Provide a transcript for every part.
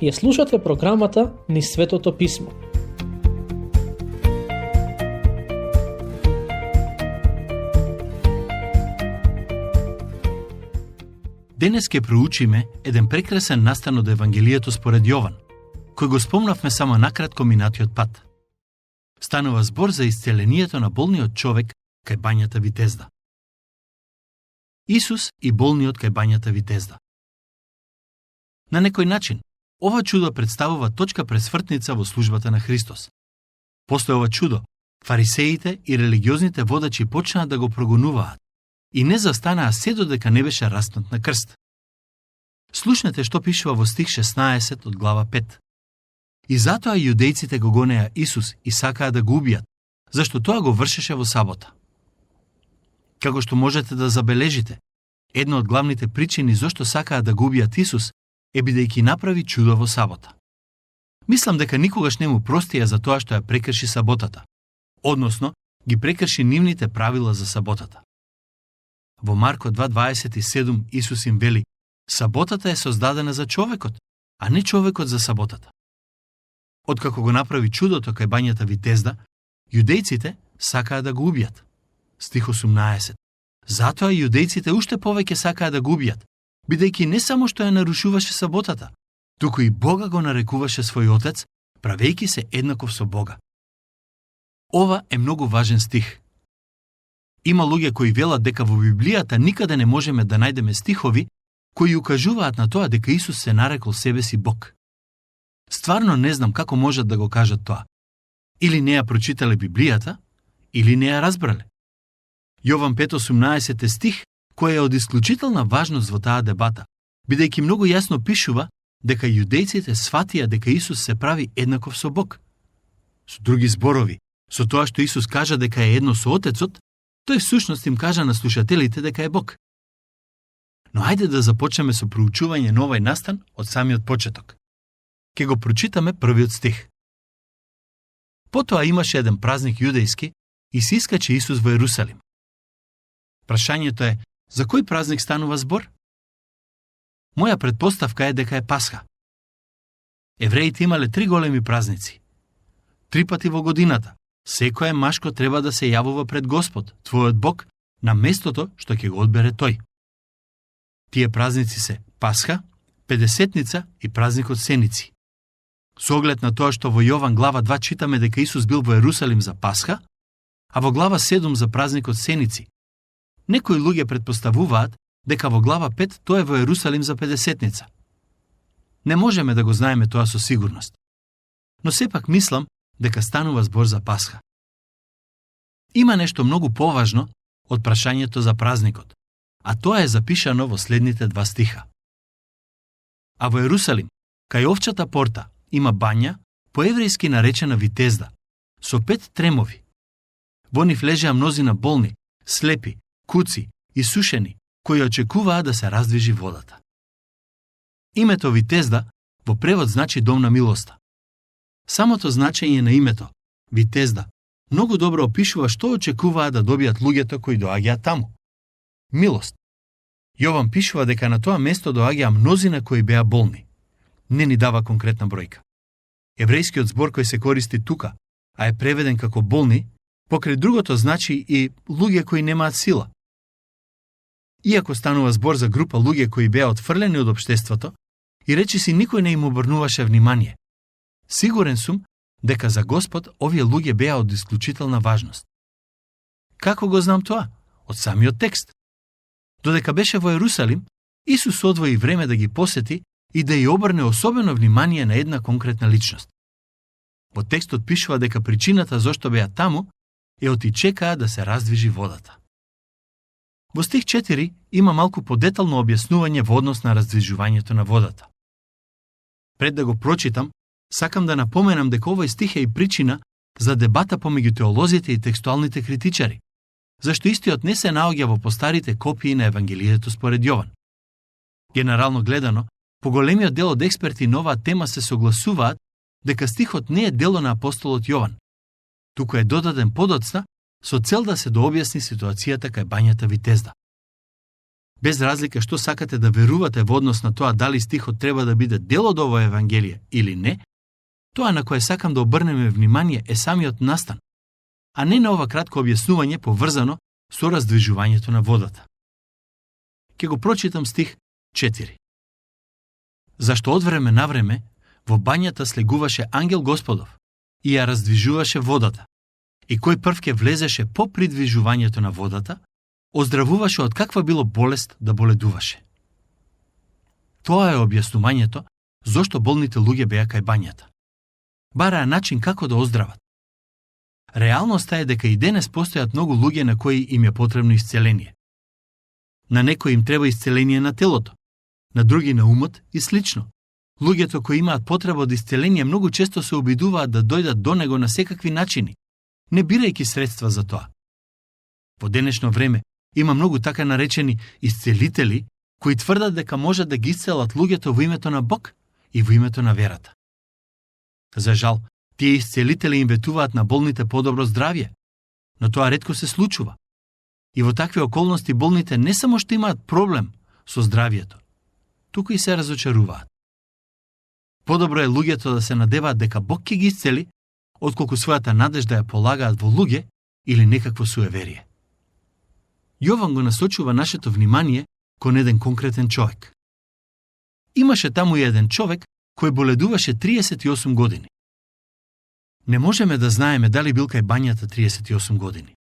Ја слушате програмата Низ Светото Писмо. Денес ке проучиме еден прекрасен настан од Евангелието според Јован, кој го спомнавме само накратко минатиот пат. Станува збор за исцелението на болниот човек кај бањата Витезда. Исус и болниот кај бањата Витезда. На некој начин, ова чудо представува точка пресвртница во службата на Христос. После ова чудо, фарисеите и религиозните водачи почнаа да го прогонуваат и не застанаа се додека не беше распнат на крст. Слушнете што пишува во стих 16 од глава 5. И затоа јудејците го гонеа Исус и сакаа да го убијат, зашто тоа го вршеше во сабота. Како што можете да забележите, една од главните причини зошто сакаа да го убијат Исус е бидејќи направи чудо во сабота. Мислам дека никогаш не му простија за тоа што ја прекрши саботата, односно ги прекрши нивните правила за саботата. Во Марко 2:27 Исус им вели: саботата е создадена за човекот, а не човекот за саботата. Откако го направи чудото кај бањата Витезда, јудејците сакаа да го убијат. Стих 18. Затоа јудејците уште повеќе сакаа да го убијат, бидејќи не само што ја нарушуваше саботата, туку и Бога го нарекуваше свој Отец, правејќи се еднаков со Бога. Ова е многу важен стих. Има луѓе кои велат дека во Библијата никаде не можеме да најдеме стихови кои укажуваат на тоа дека Исус се нарекол себе си Бог. Стварно не знам како можат да го кажат тоа. Или не ја прочитале Библијата, или не ја разбрале. Јован 5:18 е стих кој е од исклучителна важност во таа дебата, бидејќи многу јасно пишува дека јудејците сватија дека Исус се прави еднаков со Бог. Со други зборови, со тоа што Исус кажа дека е едно со Отецот, тој всушност им кажа на слушателите дека е Бог. Но ајде да започнеме со проучување на овој настан од самиот почеток. Ке го прочитаме првиот стих. Потоа имаше еден празник јудејски и се искачи Исус во Ерусалим. Прашањето е, за кој празник станува збор? Моја претпоставка е дека е Пасха. Евреите имале 3 големи празници. 3 пати во годината, секое машко треба да се јавува пред Господ, твојот Бог, на местото што ќе го одбере тој. Тие празници се Пасха, Педесетница и празникот Сеници. Со оглед на тоа што во Јован глава 2 читаме дека Исус бил во Ерусалим за Пасха, а во глава 7 за празникот Сеници, некои луѓе претпоставуваат дека во глава 5 тој е во Ерусалим за Педесетница. Не можеме да го знаеме тоа со сигурност. Но сепак мислам дека станува збор за Пасха. Има нешто многу поважно од прашањето за празникот, а тоа е запишано во следните 2 стиха. А во Ерусалим, кај овчата порта, има бања, поеврејски наречена Витезда, со 5 тремови. Во нив лежеа мнозина болни, слепи, куци и сушени, кои очекуваа да се раздвижи водата. Името Витезда во превод значи дом на милоста. Самото значење на името, Витезда, многу добро опишува што очекуваа да добијат луѓето кои доаѓаат таму. Милост. Јован пишува дека на тоа место доаѓаа мнозина кои беа болни. Не ни дава конкретна бројка. Еврејскиот збор кој се користи тука, а е преведен како болни, покрај другото значи и луѓе кои немаат сила. Иако станува збор за група луѓе кои беа отфрлени од општеството, и речиси никој не им обрнуваше внимание, сигурен сум дека за Господ овие луѓе беа од исклучителна важност. Како го знам тоа? Од самиот текст. Додека беше во Ерусалим, Исус одвои време да ги посети и да ја обрне особено внимание на една конкретна личност. Во текстот пишува дека причината зошто беа таму е оти чекаа да се раздвижи водата. Во стих 4 има малку подетално објаснување во однос на раздвижувањето на водата. Пред да го прочитам, сакам да напоменам дека овој стих е и причина за дебата помеѓу теолозите и текстуалните критичари, зашто истиот не се наоѓа во постарите копии на Евангелието според Јован. Генерално гледано, поголемиот дел од експерти на оваа тема се согласуваат дека стихот не е дело на апостолот Јован, туку е додаден подоцна со цел да се дообјасни ситуацијата кај бањата Витезда. Без разлика што сакате да верувате во однос на тоа дали стихот треба да биде дел од ова евангелие или не, тоа на кое сакам да обрнеме внимание е самиот настан, а не на ова кратко објаснување поврзано со раздвижувањето на водата. Ке го прочитам стих 4. Зашто од време на време во бањата слегуваше ангел Господов и ја раздвижуваше водата, и кој прв ке влезеше по придвижувањето на водата, оздравуваше од каква било болест да боледуваше. Тоа е објаснувањето зошто болните луѓе беа кај бањата. Бараа начин како да оздрават. Реалноста е дека и денес постојат многу луѓе на кои им е потребно исцеление. На некои им треба исцеление на телото, на други на умот и слично. Луѓето кои имаат потреба од исцеление многу често се обидуваат да дојдат до него на секакви начини, не бирајќи средства за тоа. Во денешно време има многу така наречени исцелители кои тврдат дека можат да ги исцелат луѓето во името на Бог и во името на верата. За жал, тие исцелители им ветуваат на болните подобро здравје, но тоа ретко се случува. И во такви околности болните не само што имаат проблем со здравјето, туку и се разочаруваат. Подобро е луѓето да се надеваат дека Бог ќе ги исцели, отколку својата надежда ја полагаат во луѓе или некакво суеверие. Јован го насочува нашето внимание кон еден конкретен човек. Имаше таму и еден човек кој боледуваше 38 години. Не можеме да знаеме дали бил кај бањата 38 години,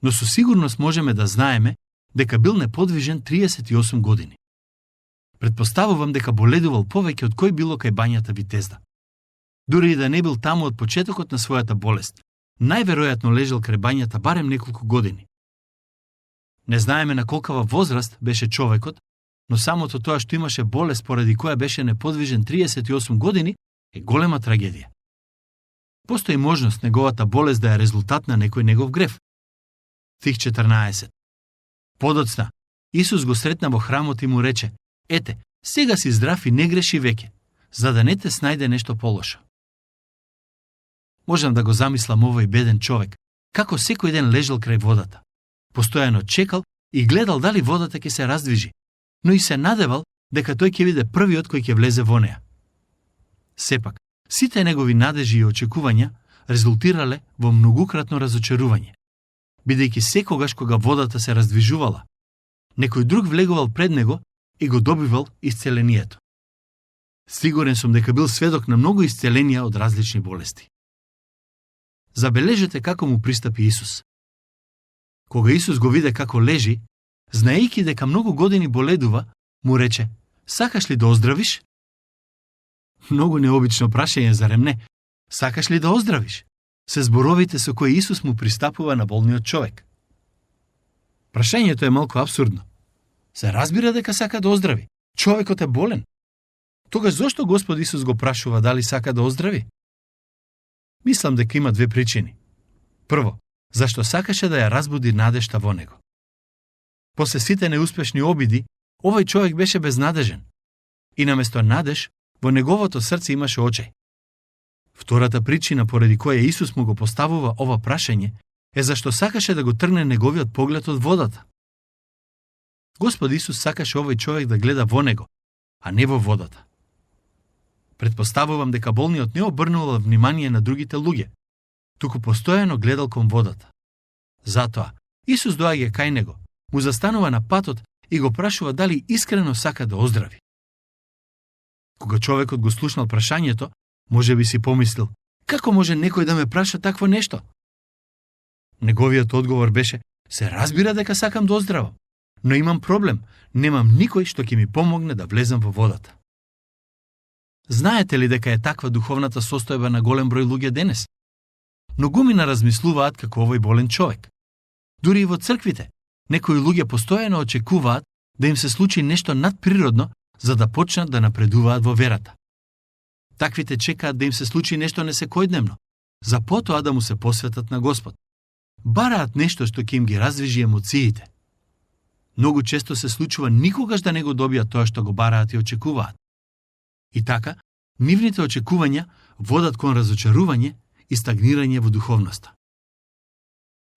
но со сигурност можеме да знаеме дека бил неподвижен 38 години. Предпоставувам дека боледувал повеќе од кој било кај бањата Витезда. Дури и да не бил таму од почетокот на својата болест, најверојатно лежал крај бањата барем неколку години. Не знаеме на колкава возраст беше човекот, но самото тоа што имаше болест поради која беше неподвижен 38 години е голема трагедија. Постои можност неговата болест да е резултат на некој негов грев. Стих 14. Подоцна, Исус го сретна во храмот и му рече: "Ете, сега си здрав и не греши веќе, за да не те снајде нешто полошо." Можам да го замислам овој беден човек, како секој ден лежал крај водата. Постојано чекал и гледал дали водата ќе се раздвижи, но и се надевал дека тој ќе биде првиот кој ќе влезе во неа. Сепак, сите негови надежи и очекувања резултирале во многукратно разочарување, бидејќи секогаш кога водата се раздвижувала, некој друг влегувал пред него и го добивал исцелението. Сигурен сум дека бил сведок на многу исцеленија од различни болести. Забележете како му пристапи Исус. Кога Исус го виде како лежи, знаејќи дека многу години боледува, му рече: "Сакаш ли да оздравиш?" Многу необично прашање, зарем не? Сакаш ли да оздравиш? Се зборовите со кои Исус му пристапува на болниот човек. Прашањето е малку апсурдно. Се разбира дека сака да оздрави. Човекот е болен. Тогаш зошто Господ Исус го прашува дали сака да оздрави? Мислам дека има две причини. Прво, зашто сакаше да ја разбуди надежта во него. После сите неуспешни обиди, овој човек беше безнадежен. И наместо надеж, во неговото срце имаше очај. Втората причина поради која Исус му го поставува ова прашање е зашто сакаше да го тргне неговиот поглед од водата. Господ Исус сакаше овој човек да гледа во него, а не во водата. Предпоставувам дека болниот не обрнувал внимание на другите луѓе, туку постојано гледал кон водата. Затоа, Исус доаѓа кај него, му застанува на патот и го прашува дали искрено сака да оздрави. Кога човекот го слушнал прашањето, може би си помислил: како може некој да ме праша такво нешто? Неговиот одговор беше: се разбира дека сакам да оздравам, но имам проблем, немам никој што ќе ми помогне да влезам во водата. Знаете ли дека е таква духовната состојба на голем број луѓе денес? Многумина размислуваат како овој болен човек. Дури и во црквите, некои луѓе постојано очекуваат да им се случи нешто надприродно за да почнат да напредуваат во верата. Таквите чекаат да им се случи нешто несекојдневно, за потоа да му се посветат на Господ. Бараат нешто што ќе им ги раздвижи емоциите. Многу често се случува никогаш да не го добијат тоа што го бараат и очекуваат. И така, нивните очекувања водат кон разочарување и стагнирање во духовноста.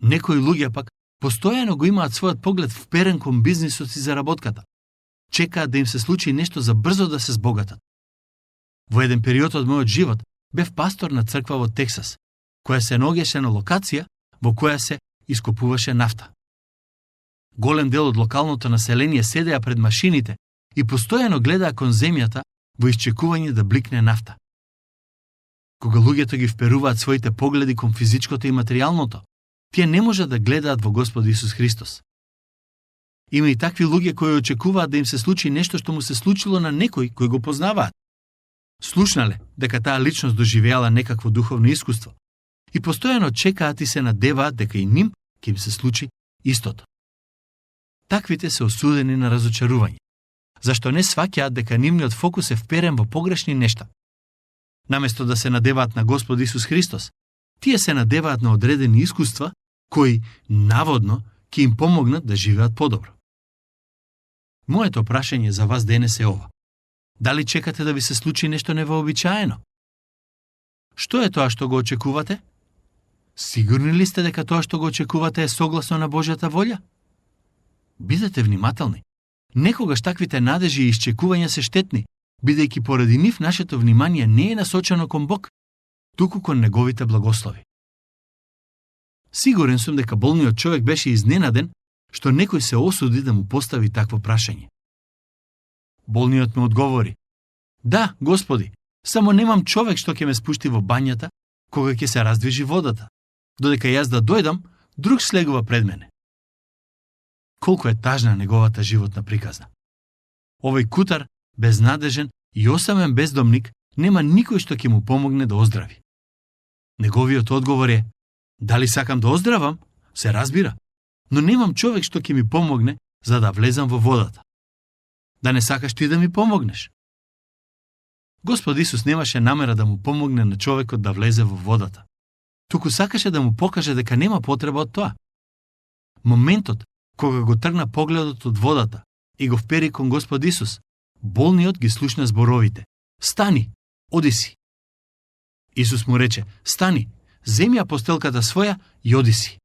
Некои луѓе пак Постојано го имаат својот поглед вперен кон бизнисот и заработката. Чекаат да им се случи нешто за брзо да се збогатат. Во еден период од мојот живот бев пастор на црква во Тексас, која се наоѓаше на локација во која се ископуваше нафта. Голем дел од локалното население седеа пред машините и постојано гледаа кон земјата во исчекување да бликне нафта. Кога луѓето ги вперуваат своите погледи кон физичкото и материјалното, тие не можат да гледаат во Господ Исус Христос. Има и такви луѓе кои очекуваат да им се случи нешто што му се случило на некој кој го познаваат. Слушнале дека таа личност доживеала некакво духовно искуство и постојано чекаат и се надеваат дека и ним ќе им се случи истото. Таквите се осудени на разочарување, зашто не сваќаат дека нивниот фокус е вперен во погрешни нешта. Наместо да се надеваат на Господ Исус Христос, тие се надеваат на одредени искуства кои, наводно, ќе им помогнат да живеат подобро. Моето прашање за вас денес е ова. Дали чекате да ви се случи нешто невообичаено? Што е тоа што го очекувате? Сигурни ли сте дека тоа што го очекувате е согласно на Божјата волја? Бидете внимателни. Некогаш таквите надежи и исчекувања се штетни, бидејќи поради нив нашето внимание не е насочено кон Бог, туку кон неговите благослови. Сигурен сум дека болниот човек беше изненаден што некој се осуди да му постави такво прашање. Болниот му одговори: "Да, Господи, само немам човек што ќе ме спушти во бањата кога ќе се раздвижи водата. Додека јас да дојдам, друг слегува пред мене." Колку е тажна неговата животна приказна. Овој кутар, безнадежен и осамен бездомник, нема никој што ќе му помогне да оздрави. Неговиот одговор е: "Дали сакам да оздравам? Се разбира, но немам човек што ќе ми помогне за да влезам во водата. Да не сакаш ти да ми помогнеш?" Господ Исус немаше намера да му помогне на човекот да влезе во водата. Туку сакаше да му покаже дека нема потреба од тоа. Моментот кога го тргна погледот од водата и го впери кон Господ Исус, болниот ги слушна зборовите: "Стани, оди си." Исус му рече: "Стани, земи ја постелката своја и оди си."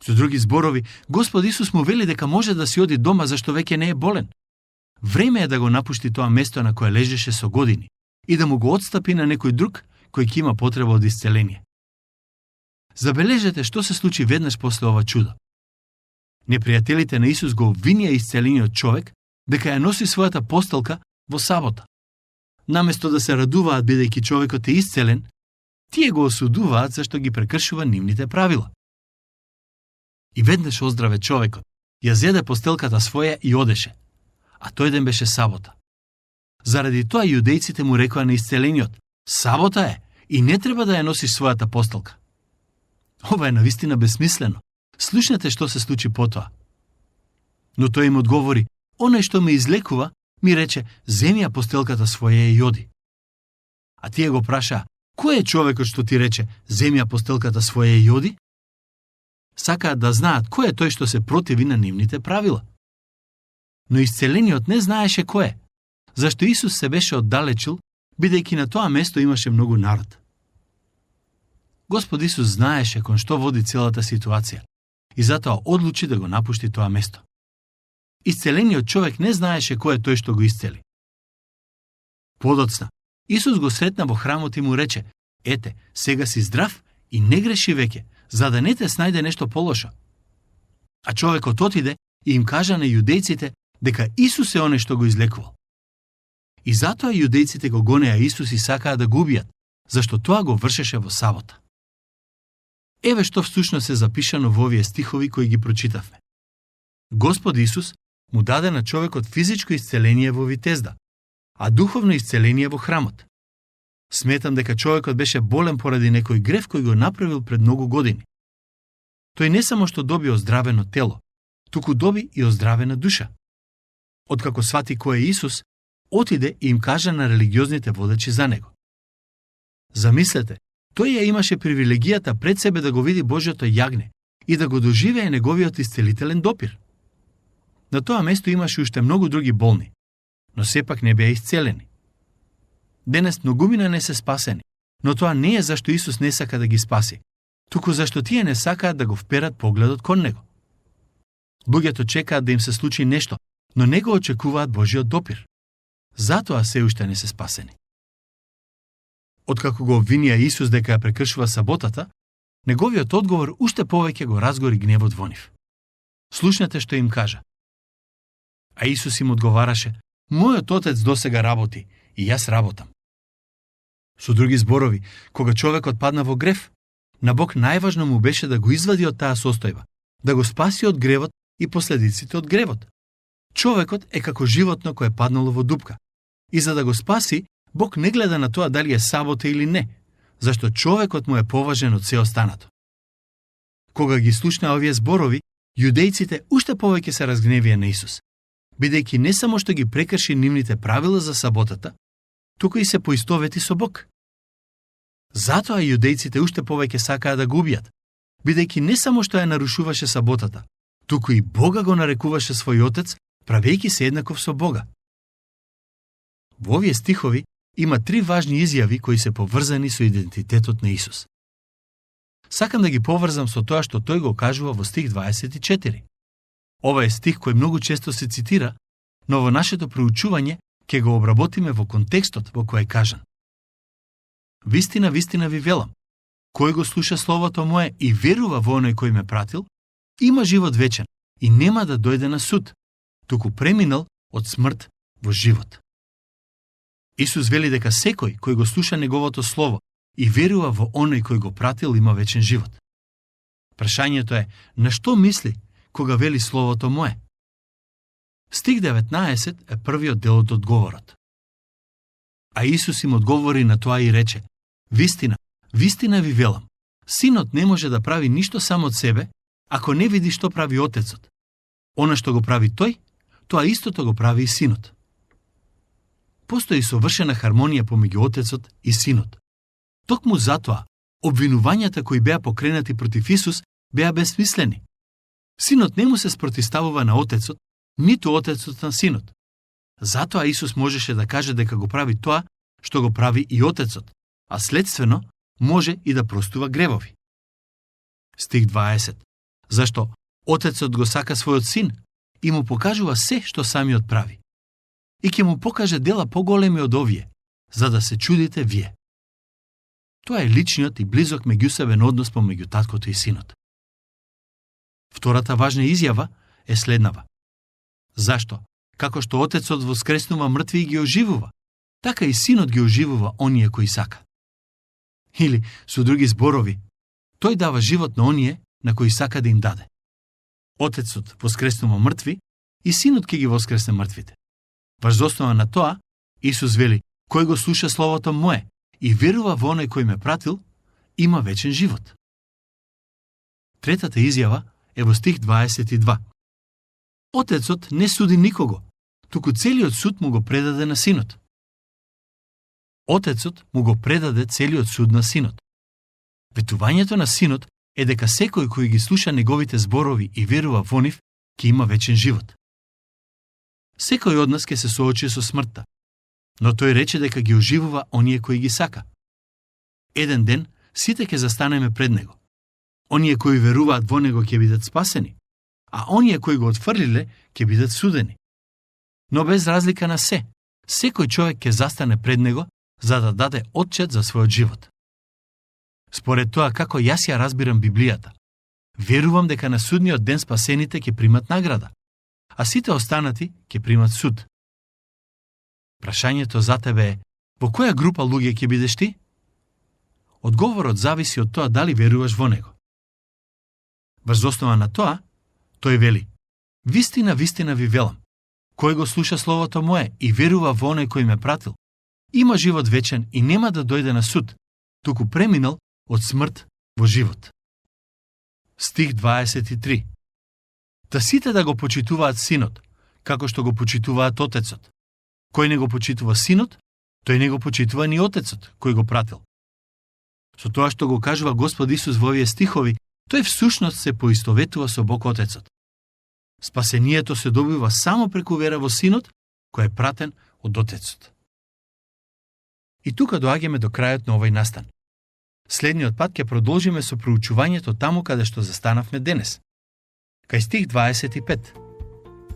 Со други зборови, Господ Исус му вели дека може да си оди дома зашто веќе не е болен. Време е да го напушти тоа место на кое лежеше со години и да му го отстапи на некој друг кој ќе има потреба од исцеление. Забележете што се случи веднаш после ова чудо. Непријателите на Исус го обвинија исцелениот човек дека ја носи својата постелка во сабота. Наместо да се радуваат бидејќи човекот е исцелен, тие го осудуваат зашто ги прекршува нивните правила. И веднаш оздраве човекот, ја зеде постелката своја и одеше, а тој ден беше сабота. Заради тоа јудејците му рекоа на исцелениот: "Сабота е и не треба да ја носиш својата постелка." Ова е навистина бесмислено. Слушнете што се случи потоа. Но тој им одговори: "Оној што ме излекува, ми рече: земи ја постелката своја и оди." А тие го прашаа: "Кој е човекот што ти рече: земи ја постелката своја и оди?" Сакаат да знаат кој е тој што се противи на нивните правила. Но исцелениот не знаеше кој е, зашто Исус се беше оддалечил, бидејќи на тоа место имаше многу народ. Господ Исус знаеше кон што води целата ситуација и затоа одлучи да го напушти тоа место. Исцелениот човек не знаеше кој е тој што го исцели. Подоцна, Исус го сретна во храмот и му рече: "Ете, сега си здрав и не греши веќе, за да не те снајде нешто полошо." А човекот отиде и им кажа на јудејците дека Исус е оној што го излекувал. И затоа јудејците го гонеа Исус и сакаа да го убијат, зашто тоа го вршеше во сабота. Еве што всушност се запишано во овие стихови кои ги прочитавме. Господ Исус му даде на човекот физичко исцеление во Витезда, а духовно исцеление во храмот. Сметам дека човекот беше болен поради некој грев кој го направил пред многу години. Тој не само што доби оздравено тело, туку доби и оздравена душа. Откако свати кој е Исус, отиде и им кажа на религиозните водачи за него. Замислете, тој ја имаше привилегијата пред себе да го види Божјото јагне и да го доживее неговиот исцелителен допир. На тоа место имаше уште многу други болни, но сепак не беа исцелени. Денес многумина не се спасени, но тоа не е зашто Исус не сака да ги спаси, туку зашто тие не сакаат да го вперат погледот кон него. Луѓето чекаат да им се случи нешто, но не го очекуваат Божиот допир. Затоа се уште не се спасени. Откако го обвинија Исус дека ја прекршува саботата, неговиот одговор уште повеќе го разгори гневот во нив. Слушнете што им кажа. А Исус им одговараше: мојот отец досега работи и јас работам. Со други зборови, кога човекот падна во грев, на Бог најважно му беше да го извади од таа состојба, да го спаси од гревот и последиците од гревот. Човекот е како животно кое паднало во дупка. И за да го спаси, Бог не гледа на тоа дали е сабота или не, зашто човекот му е поважен од се останато. Кога ги слушна овие зборови, јудејците уште повеќе се разгневија на Исус, бидејќи не само што ги прекрши нивните правила за саботата, туку и се поистовети со Бог. Затоа јудејците уште повеќе сакаа да го убијат, бидејќи не само што ја нарушуваше саботата, туку и Бога го нарекуваше свој отец, правејќи се еднаков со Бога. Во овие стихови има три важни изјави кои се поврзани со идентитетот на Исус. Сакам да ги поврзам со тоа што тој го кажува во стих 24. Ова е стих кој многу често се цитира, но во нашето проучување ќе го обработиме во контекстот во кој е кажан. Вистина, вистина ви велам, кој го слуша словото мое и верува во оној кој ме пратил, има живот вечен и нема да дојде на суд, туку преминал од смрт во живот. Исус вели дека секој кој го слуша неговото слово и верува во оној кој го пратил има вечен живот. Прашањето е, на што мисли кога вели словото мое? Стих 19 е првиот дел од одговорот. А Исус им одговори на тоа и рече: вистина, вистина ви велам, синот не може да прави ништо сам од себе, ако не види што прави отецот. Она што го прави тој, тоа истото го прави и синот. Постои совршена хармонија помеѓу отецот и синот. Токму затоа, обвинувањата кои беа покренати против Исус беа безсмислени. Синот не му се спротивставува на отецот, ниту отецот на синот. Затоа Исус можеше да каже дека го прави тоа што го прави и отецот, а следствено може и да простува гревови. Стих 20. Зашто отецот го сака својот син и му покажува се што самиот прави. И ќе му покаже дела поголеми од овие, за да се чудите вие. Тоа е личниот и близок меѓусебен однос помеѓу таткото и синот. Втората важна изјава е следнава. Зашто? Како што отецот воскреснува мртви и ги оживува, така и синот ги оживува оние кои сака. Или, со други зборови, тој дава живот на оние на кои сака да им даде. Отецот воскреснува мртви и синот ќе ги воскресне мртвите. Врз основа на тоа, Исус вели: кој го слуша словото мое и верува во оној кој ме пратил, има вечен живот. Третата изјава е во стих 22. Отецот не суди никого, туку целиот суд му го предаде на синот. Отецот му го предаде целиот суд на синот. Ветувањето на синот е дека секој кој ги слуша неговите зборови и верува во нив, ќе има вечен живот. Секој од нас ќе се соочи со смртта, но тој рече дека ги оживува оние кои ги сака. Еден ден сите ќе застанеме пред него. Оние кои веруваат во него ќе бидат спасени, а оние кои го отфрлиле ќе бидат судени. Но без разлика на се, секој човек ќе застане пред него за да даде отчет за својот живот. Според тоа како јас ја разбирам Библијата, верувам дека на судниот ден спасените ќе примат награда, а сите останати ќе примат суд. Прашањето за тебе е: во која група луѓе ќе бидеш ти? Одговорот зависи од тоа дали веруваш во него. Врз основа на тоа, тој вели: вистина, вистина ви велам, кој го слуша словото мое и верува во оној кој ме пратил, има живот вечен и нема да дојде на суд, туку преминал од смрт во живот. Стих 23. Та сите да го почитуваат синот, како што го почитуваат отецот. Кој не го почитува синот, тој не го почитува ни отецот, кој го пратил. Со тоа што го кажува Господ Исус во овие стихови, тој всушност се поистоветува со Бог Отецот. Спасението се добива само преку вера во Синот, кој е пратен од Отецот. И тука доаѓаме до крајот на овој настан. Следниот пат ќе продолжиме со проучувањето таму каде што застанавме денес. Кај стих 25.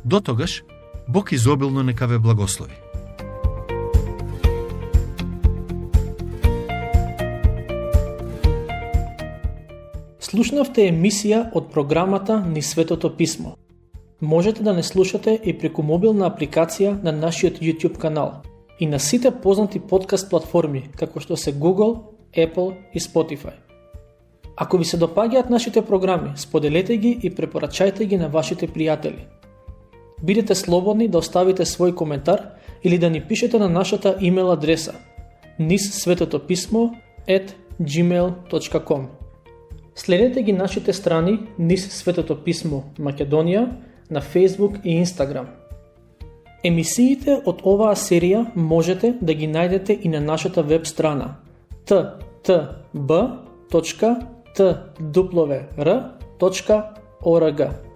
До тогаш, Бог изобилно нека ве благослови. Слушнавте емисија од програмата Ни Светото Писмо. Можете да не слушате и преку мобилна апликација на нашиот YouTube канал и на сите познати подкаст платформи, како што се Google, Apple и Spotify. Ако ви се допаѓаат нашите програми, споделете ги и препорачајте ги на вашите пријатели. Бидете слободни да оставите свој коментар или да ни пишете на нашата имейл адреса nissvetotopismo@gmail.com. Следете ги нашите страни Nis Светото Писмо Македонија на Facebook и Instagram. Емисиите од оваа серија можете да ги најдете и на нашата веб страна ttb.twr.org.